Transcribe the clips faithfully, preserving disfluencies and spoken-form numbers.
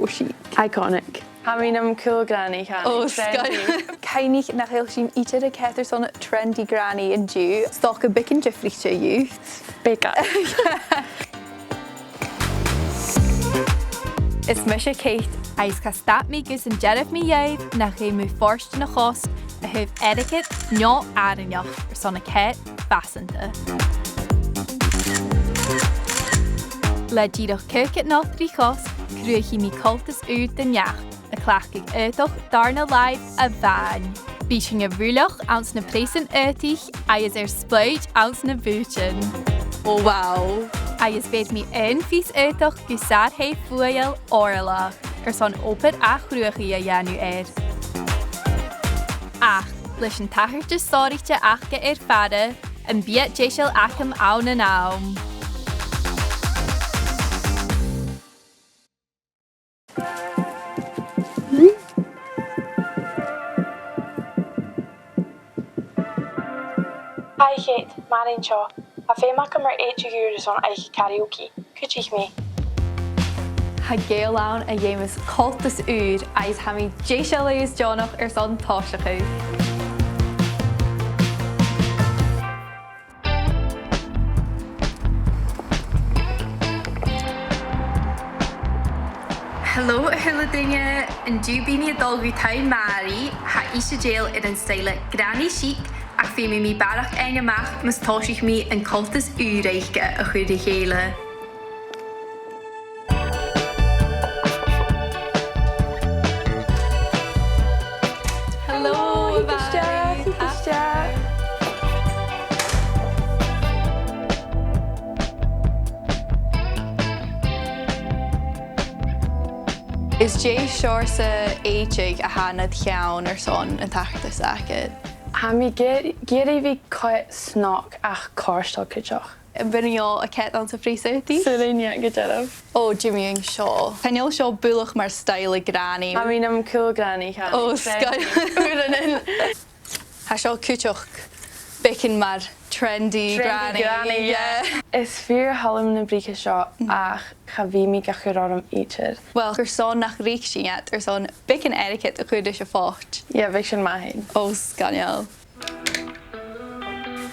Chic. Iconic. Tha mi nam cùl granny, tha mi. Ò, trendy. Sgoinneil. Cuimhnich nach eil sinn idir a' coimhead airson trendy granny an-diugh. Stoc beagan diofraichte a-nis. Beagan. Is mise Kate, agus cha stad mi gus an dearbh mi dhuibh nach e mu fhortan a' chost a thaobh airgid no àrainneachd airson a' choimhead fasanta. Le dìreach caogad not ri chosg, cruthaichidh mi coltas ùr den neach, a' cleachdadh aodach dàrna làimh a-mhàin. Bidh sinn a' ruileach anns na preasan aodaich agus air spleadhraich anns na bùithtean. Ò, wow! Agus bheir mi aon phìos aodach gu sàr-thè fuaigheil Orla airson obair ath-chruthachaidh a dhèanamh air. Ach, leis an tachartas sònraichte aca air fàire, am bi iad deiseil agam ann an àm. Hi, Kate, Màiri an seo. Tha feum agam air èideadh ùr airson oidhche karaoke. Cuidich mi. Tha gaol ann a dh'fheumas coltas ùr agus tha mi deiseil agus deònach airson tòiseachadh. Hello a h-uile duine, an-diugh bidh mi a' dol gu taigh Màiri, tha ise dèidheil air an stoidhle granny chic, ach feumaidh mi barrachd fhaighinn a-mach mus tòisich mi an coltas ùr aice a chur ri chèile. Hello, Màiri. Is dè seòrsa èideadh a th' ann an ceann airson an tachartas agad? Tha mi ag iarr-, ag iarraidh a bhith coimhead snog ach cofhurtail cuideachd. Am bi thu a' coimhead anns a' phreas-aodaich? Saoilidh mi gu dearbh. Ò, dè mu dheidhinn seo? Chan eil seo buileach mar stoidhle granny. Tha mi nam cùl granny, tha mi. Ò, sgoinneil. Tha seo cuideachd beagan mar trendy granny. Trendy granny, yeah. Is fìor thoil leam na briogais seo, ach cha bhi mi ga chur orm idir. Uill, carson nach reic sinn iad airson beagan airgid a chur ris a' phoit? Yeah, bhiodh sin math fhèin. Ò, sgoinneil.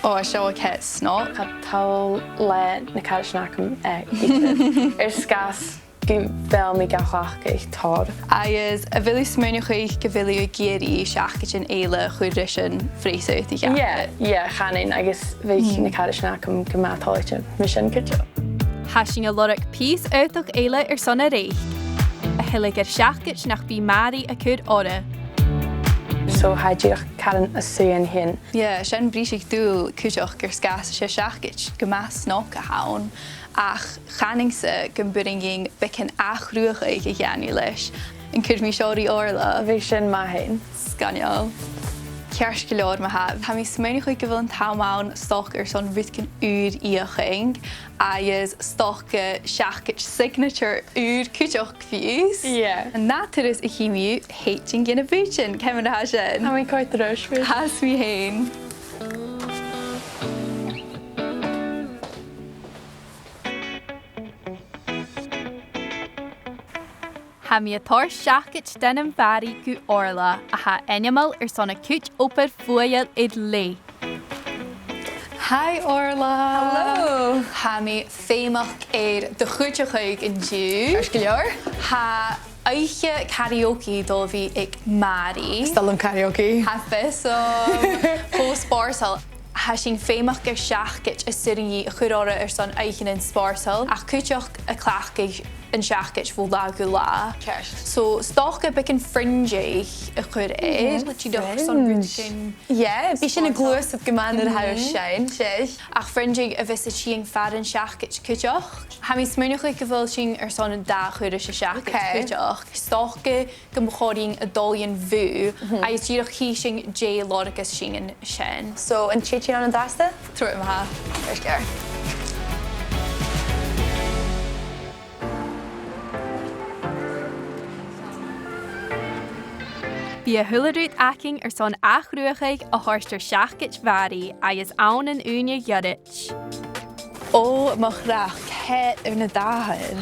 Ò, tha seo a' coimhead snog. Cha toil leam na caraidean agam, eh, idir. Air sgàth 's gu bheil mi ga chleachdadh tòrr. Agus a bheil thu a' smaoineachadh gu bheil thu ag iarraidh seacaid eile a chur ris a' phreas-aodaich agad? Yeah, yeah, chanainn, agus bhiodh na caraidean agam gu math toilichte mu sin cuideachd. Tha sinn a' lorg pìos aodach eile airson a reic. A thuilleadh air seacaid nach bi Màiri a' cur oirre. So tha e dìreach caran a' suidhe an sin. Yeah, sin briseadh-dùil cuideachd air sgàth 's gu bheil seacaid gu math snog a th' ann, ach chanainn-sa gum b' urrainn dhuinn beagan ath-chruthachadh a dhèanamh leis. An cuir mi seo ri Orla? Bhiodh sin math fhèin. Sgoinneil. Ceart gu leòr, ma-thà. Tha mi a' smaoineachadh gu bheil an t-àm ann stoc airson rudeigin ùr fheuchainn, agus stoc seacaid signature ùr cuideachd fiù 's. Yeah. An ath thuras a chì mi thu, thèid sinn gu na bùithtean. Ciamar a tha sin? Tha mi cho toilichte. Tha mi fhìn. Tha mi a' toirt seacaid d' ainm Mhàiri gu Orla, a tha ainmeil airson a cuid obair fuaigheil air leth. Hi, Orla. Hello. Tha mi feumach air do chuideachadh an-diugh. Ceart gu leòr. Tha oidhche karaoke dol a bhith aig Màiri. 'S toil leam karaoke. Tha fios agam. Cho spòrsail. Tha sinn feumach air seacaid as urrainn dhi a chur oirre airson oidhcheannan spòrsail, ach cuideachd a' cleachdadh an seacaid bho latha gu latha. Ceart. So, 's dòcha beagan fringe a chur air. Mhm. Like, dìreach son rudeigin. Yeah, bidh sin a' gluasad gu math nuair a tha thu a' seinn, seadh. Ach fringe a bhios a' tighinn far an seacaid cuideachd. Tha mi a' smaoineachadh gu bheil sinn airson an dà chur ris an seacaid cuideachd. 'S dòcha gum bu chòir dhuinn a dhol dhan bhùth, agus dìreach chì sinn dè lorgas sinn an sin. So, an tèid sinn ann an-dràsta? Trobhad ma-thà. Ceart gu leòr. Bidh a h-uile rud againn airson ath-chruthachadh a thoirt air seacaid Mhàiri agus ann an ùine ghoirid. Ò, mo chreach, ceud air na dathan.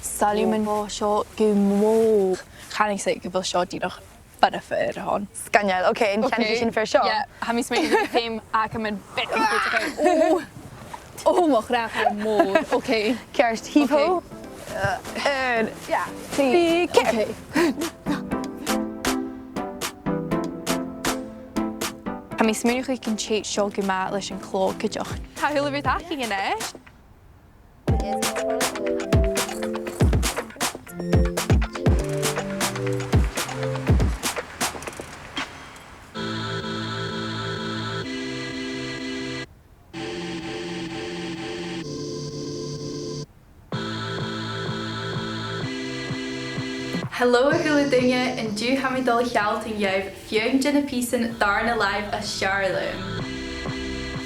Sailm an clò seo gu mòr. Chan eil fhios a'm gu bheil seo dìreach fada fada air a shon. Sgoinneil, ok, an ceannaich sinn am fear seo? Yeah, tha mi a' smaoineachadh gum feum agam am beagan cuideachadh. Ò! Ò, mo chreach, tha e mòr. Ok. Ceart, heave ho. Ok. Uh, aon, yeah, trì, ceithir. Ok. Tha mi a' smaoineachadh gun tèid seo gu math leis a' chlò cuideachd. Tha a h-uile rud againn a-nis. Hello a h-uile duine, an-diugh tha mi a' dol a shealltainn dhuibh feadhainn de na pìosan dàrna làimh as fheàrr leam.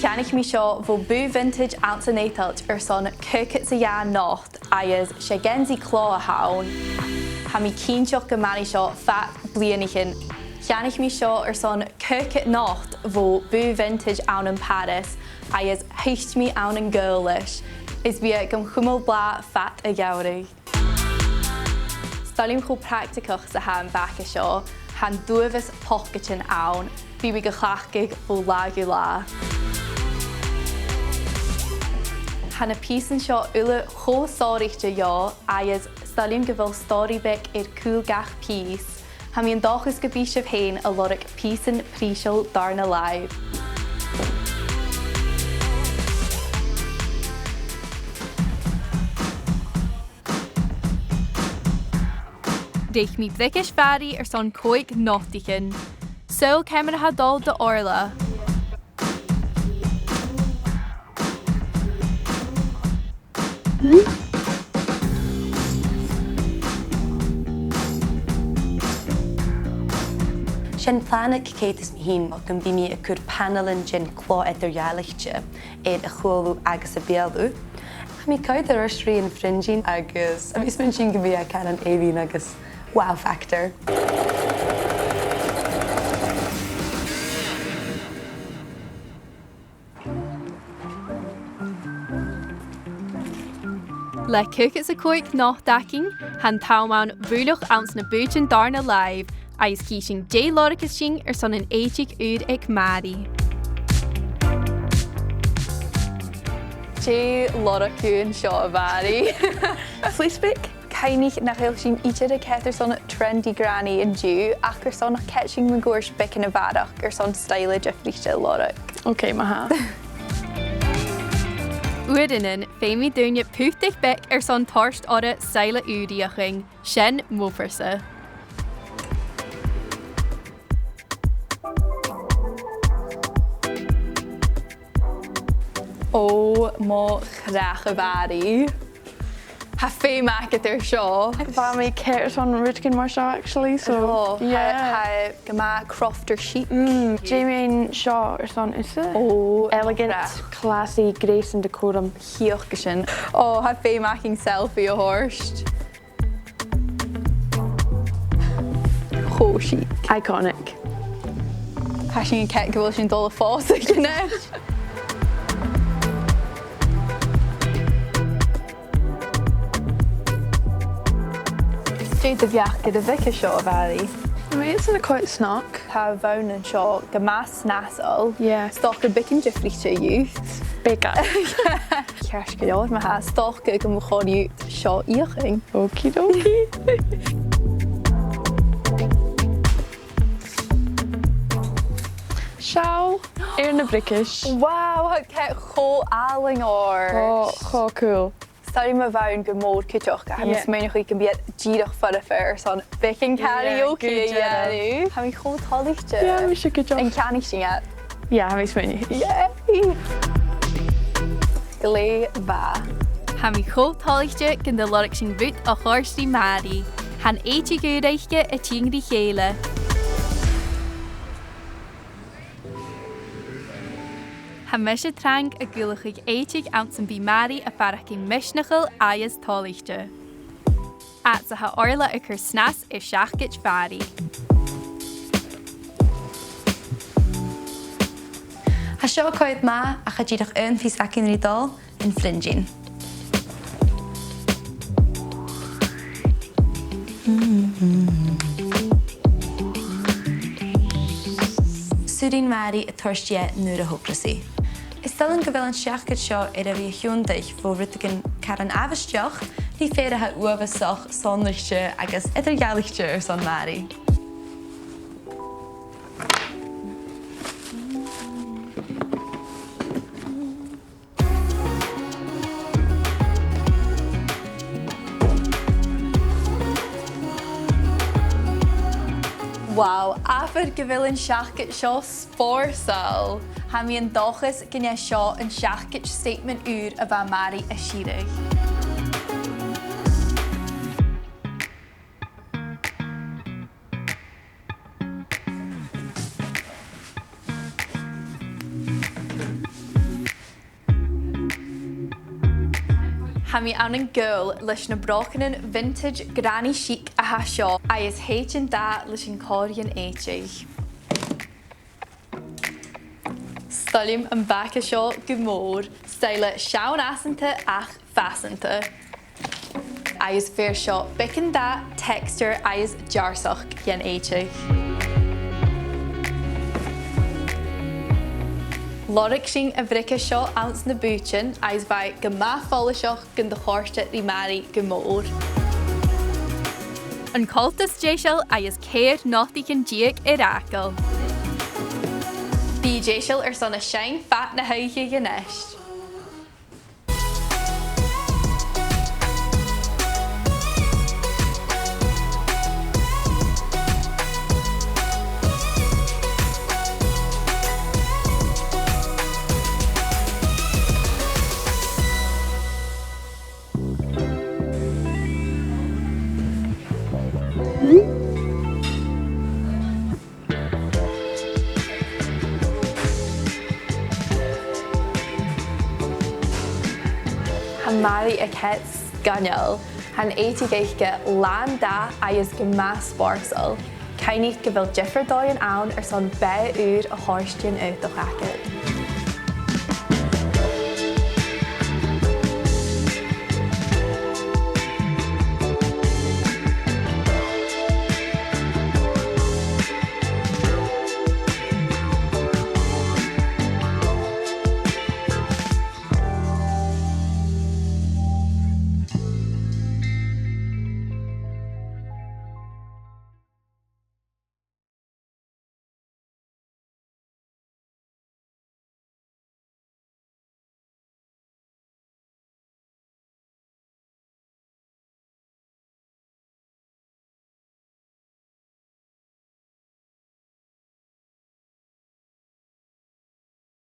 Cheannaich mi seo bho bùth vintage anns an Eadailt airson caogad 's a dhà not, agus 's e geansaidh clò a th' ann. Tha mi cinnteach gum mairinn seo fad bliadhnaichean. Cheannaich mi seo airson caogad not bho bùth vintage ann am Paris, agus thuit mi ann an gaol leis. Is bidh e gam chumail blàth fad a' gheamhraidh. 'S toil leam cho practaigeach 's a tha am baga seo, tha an t-uabhas pocaidean ann, bidh mi ga chleachdadh bho latha gu latha. Tha na pìosan seo uile cho sònraichte dhomh, agus 's toil leam gu bheil stòiridh beag air cùl gach pìos. Tha mi an dòchas gum bi sibh fhèin a' lorg pìosan prìseil dàrna làimh. Reic mi briogais Mhàiri airson còig notaichean. Saoil ciamar a tha dol do Orla. 'S e an plana aig Kate is mi fhìn gum bi mi a' cur panailean den chlò eadar-dhealaichte air a chualadh agus a beulaibh. Tha mi a' coimhead air adhart ri an fringing agus tha mi a' smaoineachadh gum bi e caran èibhinn agus wow factor. Le caogad 's a còig not againn, tha an t-àm ann bhualadh anns na bùithtean dàrna làimh, agus chì sinn dè lorgas sinn airson an èideadh ùr aig Màiri. Dè lorg thu an seo, a Mhàiri? Fleecebeak. Cuimhnich nach eil sinn idir a' coimhead airson trendy granny an-diugh, ach airson cèic sin mun cuairt beagan a bharrachd airson stoidhle diofraichte a lorg. Ok, ma-thà. Uaireannan, feumaidh daoine putadh beag airson toirt orra stoidhle ùr fheuchainn. Sin mo phìos. Ò mo chreach, a Mhàiri. Tha feum agad air seo. Bha mi a' coimhead airson rudeigin mar seo, actually, so, yeah. Tha, tha gu math crofter chic. Mm, dè mu dheidhinn seo airson thusa? Ò, elegant, classy, grace and decorum. Chì sinn sin. Ò, tha feum agam selfie a thoirt. Cho chic. Iconic. Tha sinn a' coimhead gu bheil sinn a' dol a phòsadh a-nis. Dè do bheachd air a' bhiogais seo, a Mhàiri? Well, it's a quite snog. Tha a' bhonn an seo gu math snasail. Yeah. 'S dòcha beagan diofraichte dhut. Beagan. Ceart gu leòr, ma-thà. 'S dòcha gum bu chòir dhut seo fheuchainn. Okie dokie. Seall air na briogais. Wow, tha iad cho àlainn oir. Cho, cho cool. 'S toil leam a' bhonn gu mòr cuideachd, ach tha mi a' smaoineachadh gum bi iad dìreach foirfe airson beagan karaoke a dhèanamh. Tha mi cho toilichte. Yeah, mise cuideachd. An ceannaich sinn iad? Yeah, tha mi a' smaoineachadh. Yay! Glè mhath. Tha mi cho toilichte gun do lorg sinn rud a chòrd ri Màiri. Tha an t-èideadh ùr aice a' tighinn ri chèile. Tha mise trang a' gualachadh èideadh anns am bi Màiri a' faireachdainn misneachail agus toilichte. Agus tha Orla a' cur snas air seacaid Mhàiri. Tha seo a' coimhead math, ach tha dìreach aon phìos againn ri dol. An fringing. d' urrainn Màiri a toirt dheth nuair a thogras i. Is toil leam gu bheil an seacaid seo air a bhith a' tionndadh bho rudeigin car àbhaisteach ri fear a tha uabhasach sònraichte agus eadar-dhealaichte airson Màiri. Wow, abair gu bheil an seacaid seo spòrsail. Tha mi an dòchas gun e seo an seacaid statement ùr a bha Màiri a' sireadh. Tha mi ann an gaol leis na bròganan vintage granny chic a tha seo, agus thèid an dath leis an còrr dhen èideadh. 'S toil leam am baga seo gu mòr, stoidhle seann-fhasanta ach fasanta. Agus bheir seo beagan dath, texture agus deàrrsachd dhen èideadh. Lorg sinn a' bhriogais seo anns na bùithtean agus bha e gu math follaiseach gun do chòrd e ri Màiri gu mòr. An coltas deiseil agus ceithir notaichean deug air fhàgail. Bi deiseil airson a' seinn fad na h-oidhche a-nis. Tha Màiri a' coimhead sgoinneil. Tha an t-èideadh aice làn dath agus gu math spòrsail. Cuimhnich gu bheil diofar dhòighean ann airson beatha ùr a thoirt dhan aodach agad.